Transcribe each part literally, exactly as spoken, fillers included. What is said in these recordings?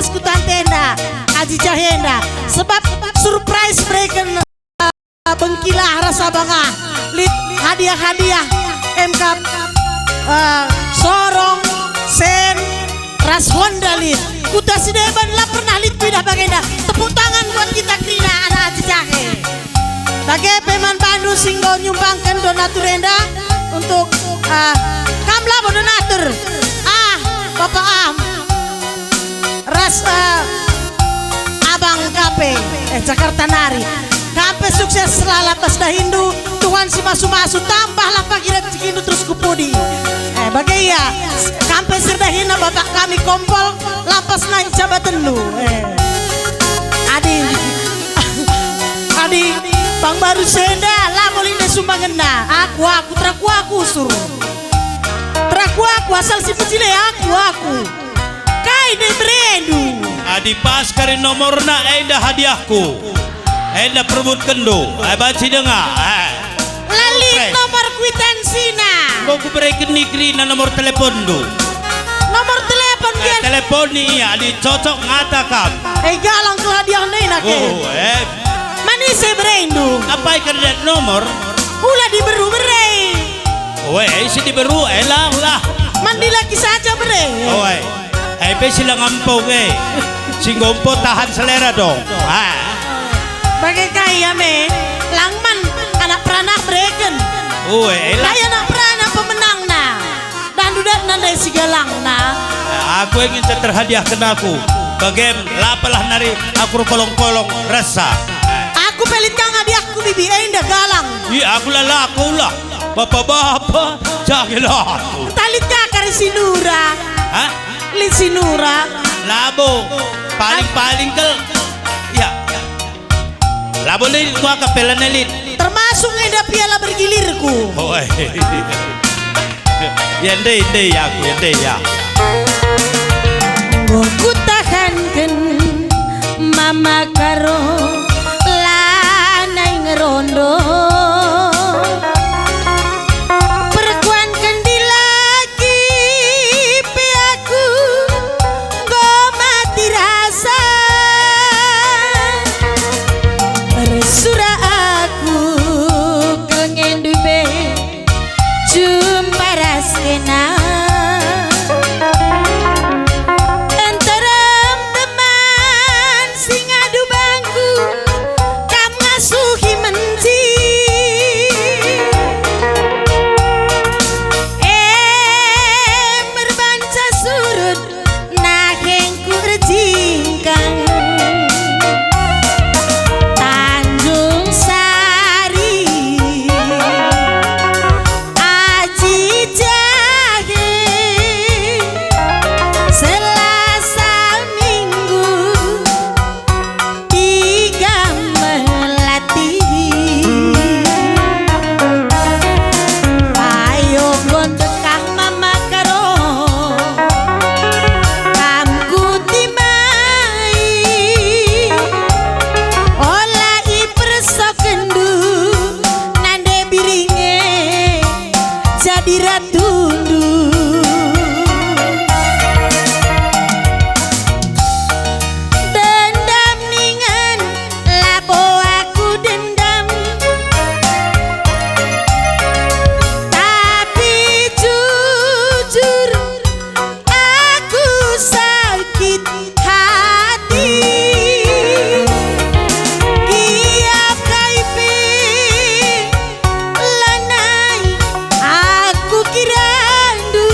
ku tante enda, aji jahe enda. Sebab surprise bereken, eh, bengkilah rasa bangah. Lit hadiah-hadiah, emkap, eh, sorong, sen, ras Honda lit. Kuta Sideban la pernah lit kuidah bagenda. Tepuk tangan buat kita kerina anak aji jahe. Bage pe man bandu si enggo nyumbangken donatur enda untuk, ah, kam labo donatur. Ah, Bapak Am. Ras, ah, Abang Kape, eh, Jakarta nari. Kam pe sukses selalu atas dahindu, Tuhan si masu-masu, tambahlah pagi rezekindu terus ku pudi. Eh, bage ia, kam pe si erdahinna Bapak kami Kompol, lampas naik jabatenndu. Eh. Adi, adi, pang baru senda, labo lit sumbangenna. Aku, aku, teraku aku, sur. Teraku aku, asal si pecile aku, aku. Kai nde berendu? Adi pas kari nomorna, enda hadiahku. Enda perbutkenndu. Ai banci denga. Eh. La lit nomor kuitansina. Enggo kubereken kerina nomor teleponndu. Nomor telepon. Eh, gen. Teleponi ia, adi cocok ngata kam. Eh, galang kal hadiah nina ke. Oh, eh. Man ise berendu? Apai kari dat nomor? Ula diberu bere. Oe, eh, si diberu, eh, lah, lah. Man dilaki saja bere. Oe. Eh, pe si la ngempo ke. Si ngempo tahan selera dong. Ah. Bage kai ia me, lang man anak peranak bereken. Ue, elah. Kai anak peranak pemenangna. Dandu datna ndai si galangna. Aku ingin terhadiahken aku. Bagem, lapalah nari aku erkolong-kolong rasa. Aku pe lit kang hadiahku bibi enda galang. Ih, aku la lako lah. Bapa-bapa, jagelah aku. Ntah lit ka kari si Nura. Hah? Lit si Nura. Labo. Paling-paling kal. Ya. Labo lit kuakap pe la lit. Termasuk enda piala bergilirku. Oh, eh. Ya, ndai, ndai aku, ya, ndai, ya. Enggo kutahanken Mama Karo lanai ngerondo. Perkuanken dilaki pe aku enggo mati rasa. Ersura aku kal ngendu be jumpa ras kena. Nterem teman si ngadu bangku, kam ngasuhi menci. E, merbanca surut nahengku erjingkang. Tanjung Sari, aji jahe, Selasa Minggu, Tiga melati. Ayo enggo tekah Mama Karo, kam kutimbai. Ola ipersokenndu nande biringe jadi ratundu. Dendam ningen labo aku dendam, tapi jujur aku sakit hati. Kiap kai pe lanai aku kirandu.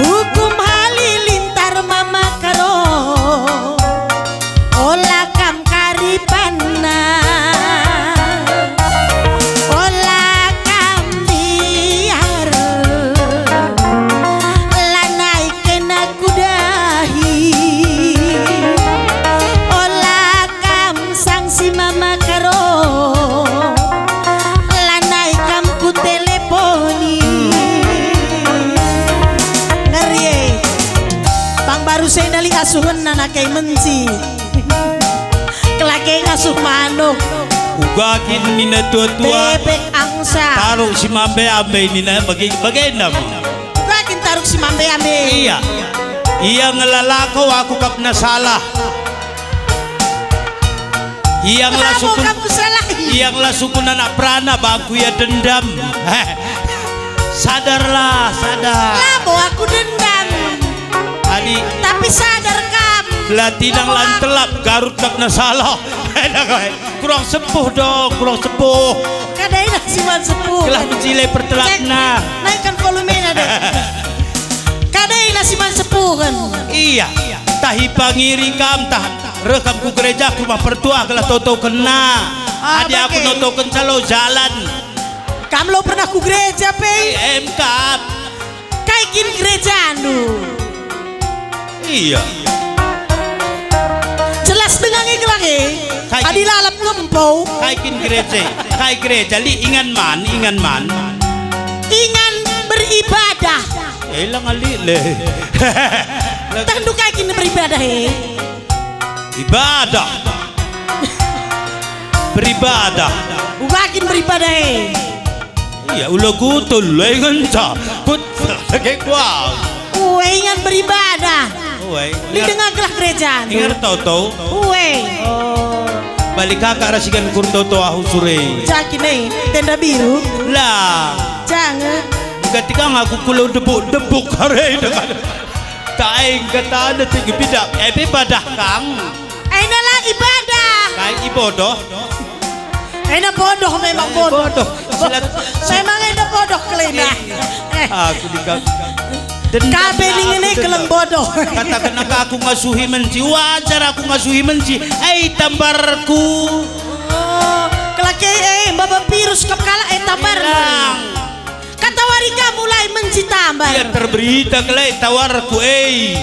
Hukum halilintar Mama Karo, ola kam karipanna, ola kam biar, lanai kena kudahi. Ola kam sangsi Mama Karo, lanai kam kuteleponi. Ngeri e. Pang baru senda lit asuhenna nake menci. Kelake ngasuh manuk. Uga kin nina tua-tua. Bebek angsa. Taruk si mambe-ambe nina bagi-, bagenda mo. Uga kin taruk si mambe-ambe. Iya. Ia nge la lako aku kap na salah. Ia nge la Labo sukun, kamu salah. Ia nge la sukun anak perana bangku ia dendam. Sadarlah, sadar. Labo aku dendam. Adi. Tapi sadar kam. La tinang Labo lan aku telap garut kap na salah. Kurang sepuh dong, kurang sepuh. Kadai nasi man sepuh. Gelah mejile pertelapna. Cek, naikkan volumenya deh. Kadai nasi man sepuh kan. Iya, tahi pangiri kam tah reh kam ku gereja ku rumah pertua gelah toto kena. Ah, adi aku bage. Notoken calo jalan. Kam lo pernah ku gereja pe? Eh, em kam. Kai kin gerejandu? Iya. Jelas denga nge gelah e. Kai kin, adi lalap ngempo. Kai kin gereja? Kai gereja li ingan man, ingan man. Ingan beribadah. Eh, la ngali le. Tandu kai kin beribadah e? Ibadah. Beribadah. Uga kin beribadah e? Iya, ula kutul, eh, ngenca. Kut, lagi kuah. Ue, ingan beribadah. Ue, ingat. Didengar gelah gereja. Ingat toto. Ue. Oh. Balik kakak rasikan kur toto ahu sure. Jaki ne, tenda biru. Lah. Jangan. Ketika aku kulo debuk-debuk hari dengan. Tak engkata detik bidak, eh, ibadah kang. Enda la ibadah. Kai ibodoh? Enda bodoh, memang bodoh. Bodoh. Silat, memang enda bodoh kelena. Eh. Aku di kau. Dendam kabe lah ningen aku, keleng dendam. Bodoh. Kataken aku ngasuhi menci, wajar aku ngasuhi menci. Eh, tambarku. Oh, kelake, eh, baba virus kap kalak, eh, tambar. Hilang. Katawari kam mulai menci tambar. Ia terberita kelai tawarku, eh.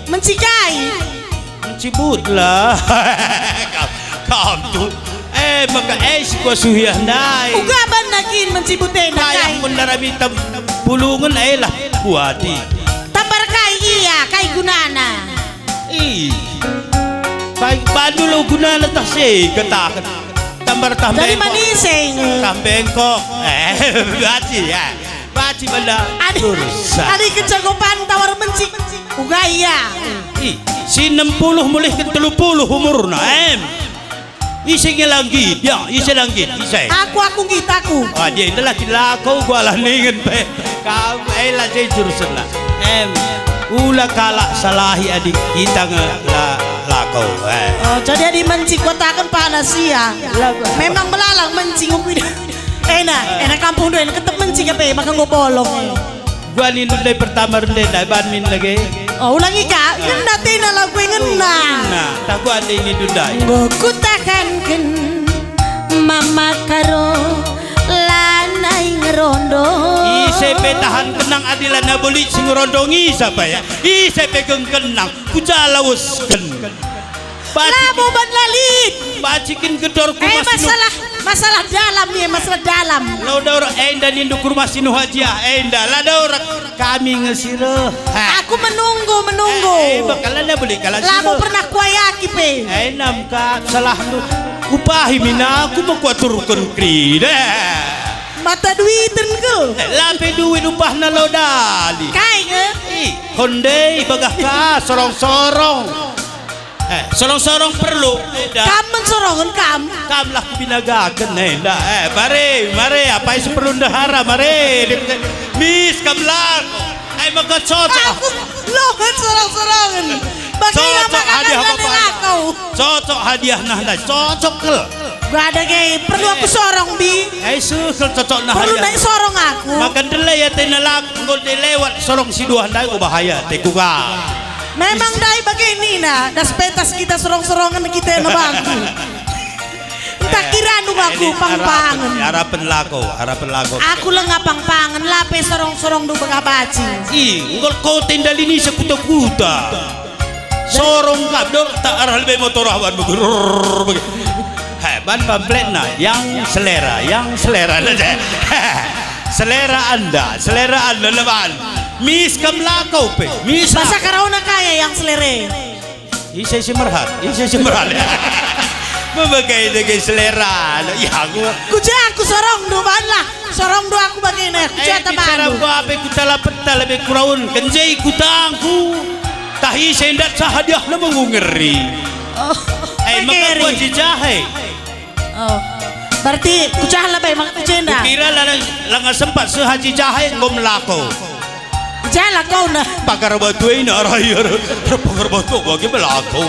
Menci kai? Menci but lah. Kam, kam tu. Eh, maka eh si kuasuhiah ndai. Uga banna kin menci but enda kai? Payah mendarami tam pulungen, eh lah kuati. Tambar kai ia, kai gunana? Ih. Kai bandu lo gunana tah si kataken. Tambar tah bengkok. Jadi manise nge. Tah bengkok. Eh, baci ya. Baci benda. Adi, dosa. Adi kecakupan tawar menci. Uga ia. Ih, si enam puluh mulihken telu puluh umurna, em. Ise nge la nggit, ya, ise la nggit, ise. Aku, aku nggit, aku. Ah, dia enda laki lako, gua lah ningen pe. Kam, eh, la jujur senna. Em, ula kalak salahi adi kita nge la lako, eh. Oh, jadi adi menci kuataken panas ia. Lagu. Memang melalang menci ngukui. Ena, ena kampung doen ketep menci kape, maka enggo bolong. Gua nindu ndai pertama rende ndai ban min lage. Oh, ulangi ka, ngena tena lagu e ngena. Nah, tak gua ande nindu ndai. Enggo kutakanken mama karo lanai ngerondo. Ise pe tahan kenang adi la nabelit si ngerondo ngisa pa ya. Ise pe geng kenang, ku jala wesken. Baci labo ban la lit. Baci kin gedor ku eh, rumah si Nuh. Masalah, masalah dalam nih, masalah dalam. Lo dor, eh, enda nindu ku rumah si Nuh Hajiah, eh, enda, la dor kami nge si reh. Ha. Aku menunggu, menunggu. Eh, eh, bakal ada beli kalak si reh. Labo pernah kuayaki pe. Eh, nam ka salah ndu. Upahi mina aku mekuaturken kri. Deh. Mata duiten kel. Eh, la pe duit upahna lo dali. Kai nge? Ih, kondei bagah ka sorong-sorong. Eh, sorong-sorong perlu. Eda. Kam mensorongen kam. Kam lah kubinagaken enda. Eh, mari, mari, apai si perlu ndehara, mari. Mis kam lah. Ai maka cocok. Aku lohen sorong-sorongen. Bagaimana cocok hadiah Bapak. Aku? Cocok hadiah nah, nah, cocok kel. Gak ada gay, perlu aku eh. Sorong, Bi. Eh, seh kel cocok nah. Perlu hadiah. Naik sorong aku. Makan delai ya tena lak, enggo dilewat sorong si dua ndai, enggo bahaya, teku ka. Memang ndai bagini nah, das petas kita sorong-sorongen kita na bangku. Entah eh, kira nung aku ini pang-pangen. Harapen, harapen lako, harapen lako. Aku lengah pang-pangen, lape sorong-sorong du begah baci. Ih, enggo kau tendalini sekuta-kuta. Sorong kap dong, tak arah lebe motor awan begerrrr bege. He, ban pampletna, yang selera, yang selera. Selera anda, selera anda leban. Mis kam lako pe, mis. Basa karauna kaya yang selera. Ise si merhat, ise si merhat. Memegai dege selera. Ya, aku. Kuja aku sorong du banlah. Sorong du aku bagena. Kuja eh, tabalu. Bicara ku ape ku tala peta lebe kuraun. Kenjai kutangku. Tahi sendat sa hadiahna mengu ngeri. Oh, eh, maka ngeri. Gua jejahe. Oh. Berarti kujahe labai maka jenda. Kira langa, langa sempat sehaji jahe enggo melako. Jahe lakona. Pagar batu ina raya. Pagar batu bagi melako.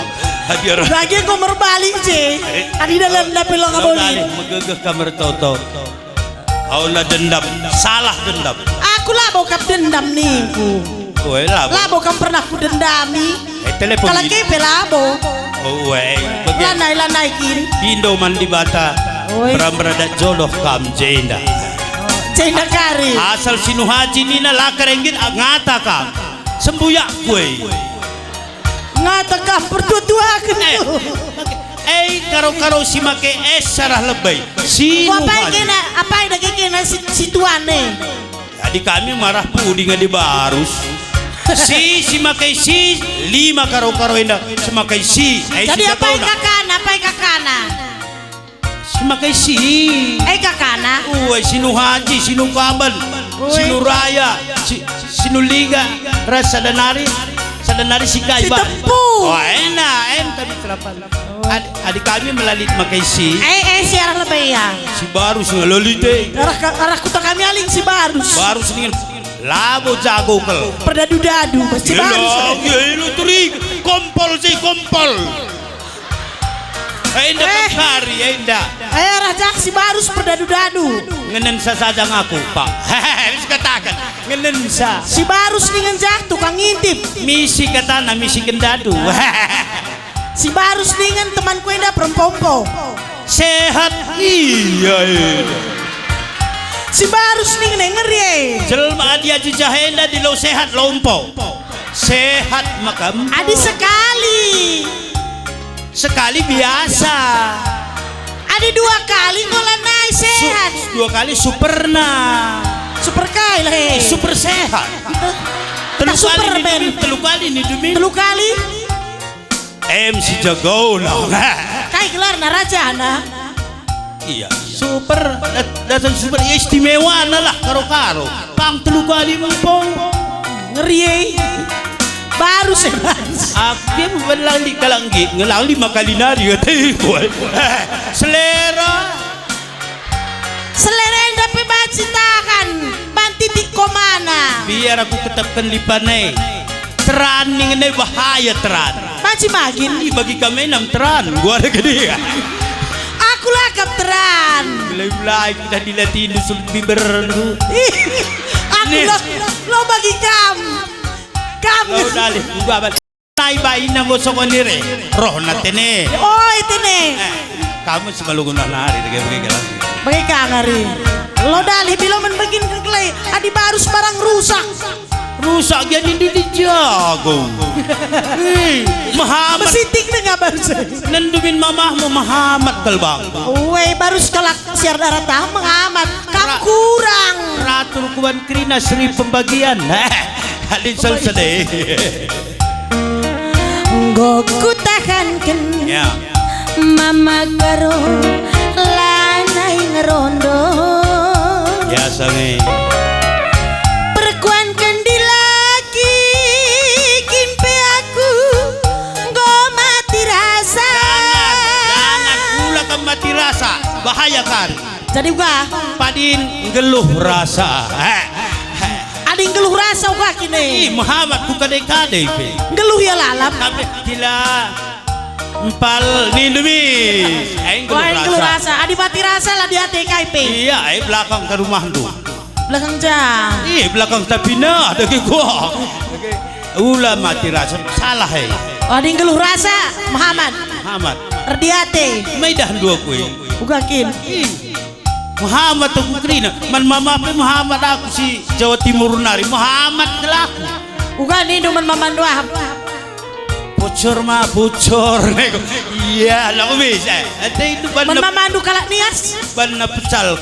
Hadiah. Bagi enggo merbalik je. Eh. Adi dalan dapil lo ngaboli. Balik, megegeh kamar toto. Aula dendam, salah dendam. Aku labo kap dendam ningku. Koe labo. Labo kam pernah kudendami. Eh, telepon. Kalak ini. Kepe labo. Oh, weh, bagi. Lanai, lanai kin. Pindo man Dibata. Oi. Beram beradat jodoh kam jenda. Jenda kari. Asal sinuhaji nina la kerenggit ngata kam. Sembuyak kue. Ngata kam pertua-tuaken. Eh, eh, karo-karo si make es sarah lebei. Si apai nuhal. Kena, apai dage kena si, si tuan e? Jadi kami marah pudi ngadi barus. Si, si make si lima karo-karo enda, si make si. Eh, jadi si apai kakana, apai kakana? Si make si. Eh, kakana. Uwe, si Nuhaji, si Nukaban, uwe. Si Nuraya, si, si Nuliga, ras sada nari, sada nari si kai, si Bang. Tempu. Oh, ena, em kami kelapan. Ad-, adi kami melalit make si. Eh, eh, si arah lebe ya. Si Barus ngelalit e. Arah ka-, arah kuta kami aling si Barus. Barus ningen labo jago kal. Perdadu-dadu, si Barus. Ya, ilo turi, kompol si, kompol. Enda eh. Kari, enda. Eh, raja si Barus perdadu-dadu. Ngenen sa saja ngaku, Pak. Wis kataken, ngenen sa. Si Barus ningen jah tukang ngintip. Misi katana, misi gendadu. Si Barus ningen temanku enda perempompo. Sehat, iya, iya. Si Barus ningen e ngeri e. Jelma adi aji jah enda dilo sehat lompo. Sehat makam. Adi sekali. Sekali biasa. Adi dua kali enggo lanai sehat. Su-, dua kali superna. Super kai lah, he. Super sehat. Telu kali Superman. Nih, telu kali nih, Demi. Telu kali. Em si jagona. Kai gelarna rajana? Iya, super, dat-, datang super, ya, istimewana lah, karo-karo. Pang telu kali empung. Ngeri e. Baru seh, Mas. Aku dia belang di kalang git, ngelang lima kali nari, kata ikut. Selera. Selera enda pe banci tahan, banci titik komana. Biar aku ketapken lipan e. Teran ningen e bahaya teran. Banci magin. Ih, bagi kami enam teran, gua ada ke dia. Aku lakap teran. Mulai-mulai kita dilatih ndusul biberndu. Ih, aku lo, lo bagi kam. Kam. Lo dalih, gua bagi. Nai baina nggo songon nire. Rohna tene. Oi, tene. Eh, kamu semalungun nari, dege bagi gelang. Bagi kang ari. Lo dalih bilo men begin kekelai. Adi baru sembarang rusak. Rusak gia nindu dijago. Ih, mehamat. Mesitik denga bangsa. Nendumin mamahmu mehamat kal bang. Uwe, baru sekalak siar daratah mehamat. Kam kurang. Ra-, ratur kuban kerina seri pembagian. Adi sel sedih. Enggo kutahanken. Ya. Mama karo lanai ngerondo. Biasa nge. Perkuanken dilaki kin pe aku enggo mati rasa. Jangan, jangan pula kam mati rasa. Bahaya kan. Jadi uga. Padin nggeluh rasa. Adi nggeluh rasa uga kine. Ih, mehamat ku kade-kade pe. Nggeluh ia lalap. Tapi kila. Empal nindu mi. Aing nggeluh rasa. Wah, nggeluh rasa. Adi mati rasa la diate kai pe. Iya, ai belakang ke rumahndu. Belakang ja. Ih, belakang tapi nah, dage gua. Ula mati rasa, salah e. Adi nggeluh rasa, mehamat. Mehamat. Erdiate. Maidah dua kue. Uga kin. Ih. Mehamat aku kerina. Man mama pe mehamat aku si Jawa Timur nari. Mehamat kelaku. Uga nindu man mama dua. Bocor ma, bocor. Iya, lah bisa. Ate itu ban man mamandu kalak nias. Ban pecal.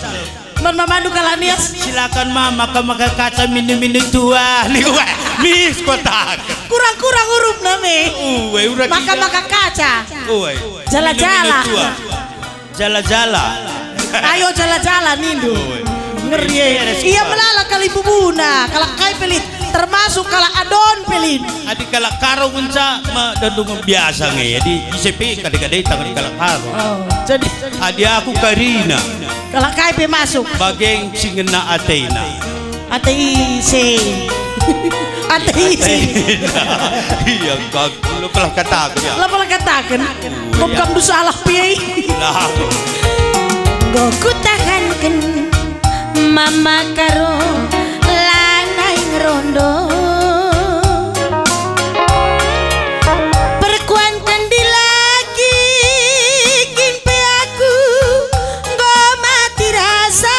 Man mamandu kalak nias. Silakan ma, maka-maka kaca, minum-minum tua. Nih, wah, mis kotak. Kurang-kurang huruf name. Uwe, udah maka-maka kaca. Uwe. Jala-jala. Minum-minum tua. Jala-jala. Ayo jala-jala nindu. Uwe. Ngeri e. Iya, iya, melala kali bubuna. Kalak kai pelit. Termasuk kalak Adon pe lit. Adi kalak Karo ngenca ma dondong biasa nge. Adi ise pe kade-kade tangan kalak Karo. Oh, jadi adi aku karina. Kalak kai pe masuk. Bage si ngena atena. Ate ise. Ate ise. Atena. Iya, kak. Lo pelah kataken, ya. Lo pelah kataken. Kok kam salah pe? Lah. Enggo kutahanken Mama Karo lanai ngerondo. Perkuanken dilaki kin pe aku enggo mati rasa.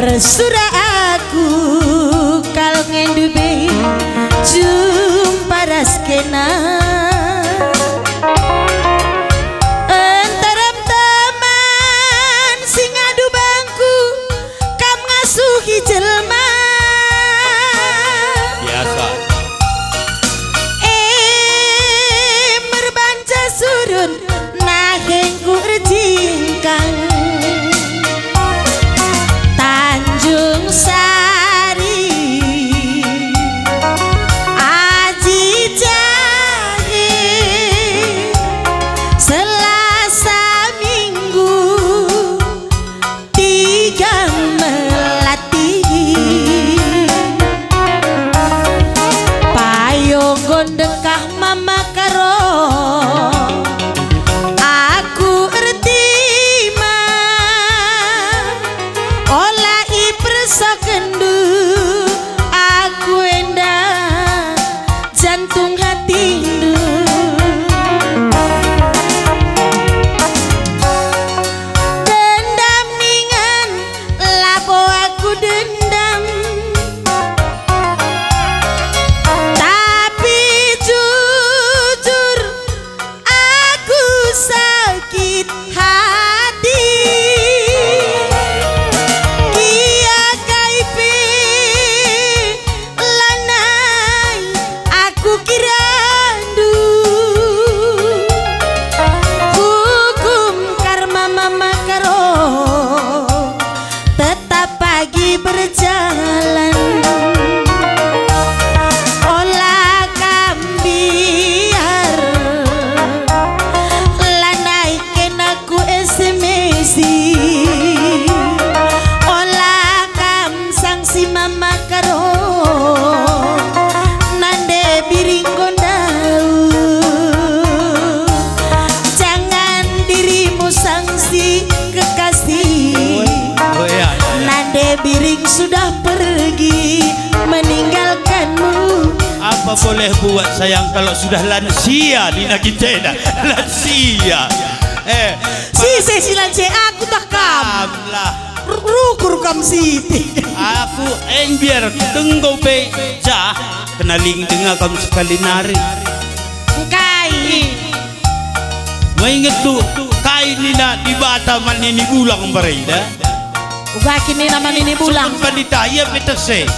Ersura aku kal ngendu be jumpa ras kena. Nterem teman si ngadu bangku, kam ngasuhi jelma. Biasa. E, merbanca surun nahengku erjingkang. Tanjung Sari, Aji Jahe, Selasa Minggu, tiga melati. Payo gondekah Mama Karo, aku ertima. Ola ipersokenndu aku enda jantung hatindu. Dendam ningen labo aku dendam, tapi jujur aku sakit hati. Ia kai pe lanai aku kirandu. Hukum karma Mama Karo tetap pagi berjalan. Ola kam biar lanai kena ku S M S-i. Ola kam sangsi Mama Karo, nande biring gondau. Jangan dirimu sangsi kekasih. Oh, iya, iya, iya. Nande biring sudah pergi meninggalkanmu. Apa boleh buat sayang kalau sudah lansia, nina kita enda. Lansia. Eh, si, si, si lansia, aku tah kam. Kam lah. Rukur kam siti. Aku embiar tenggo pe jah, kena ling denga kam sekali nari. Engkai? Mainget tu, kai nina Dibata man nini bulang mbarenda? Uga kin nina man nini bulang. Sungkun pandita, ia pe tese.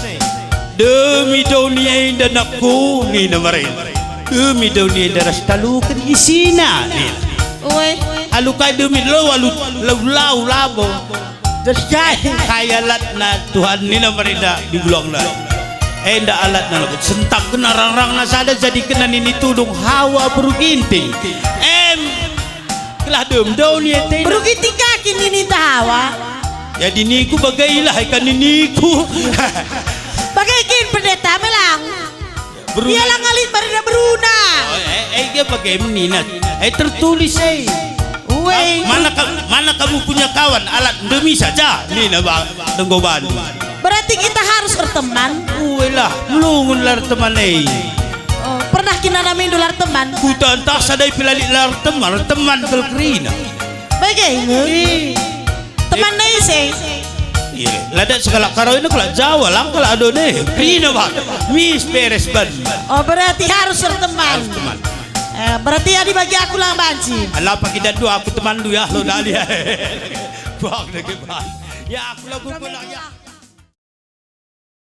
Demi doni enda nakku, nina mbarenda. Demi doni enda ras taluken isina, nina. Ue. Alu kai demi lo, alu lau-lau labo. Terus kai? Kai alatna Tuhan nina mbarenda di bulangna. Enda alatna labo. Sentapkenna rang-rangna sada jadikenna nini tudung Hawa beru Ginting. Em, kelah dem doni ate. Beru Ginting kaki nini ta Hawa. Jadi niku bagailah ikan niniku. Bagai kin pendeta melang. Beruna. Ia la ngalit barina beruna. Oh, eh, eh, dia bage menina. Eh, tertulis, eh. Uwe. Ma-, mana ka-, mana kamu punya kawan? Alat demi saja. Nina ba-, tenggo bandu. Berarti kita harus berteman. Uwe lah, melungun la erteman, eh. Oh, pernah kin nanamindu la erteman? Kutentah sadai pelali la erteman, erteman kal kerina. Bage nge. Eh. Teman ise? Iya, la dat sekalak Karo enda kalak Jawa, lang kalak Adon e. Kerina, Bang. Mis beres ban. Oh, berarti harus berteman. Harus teman. Eh, berarti adi bagi aku lang banci. Alah, pagi dadu aku temanndu ya, lo dali ya. Bang, dage, Bang. Ya, aku lagu pulang ya.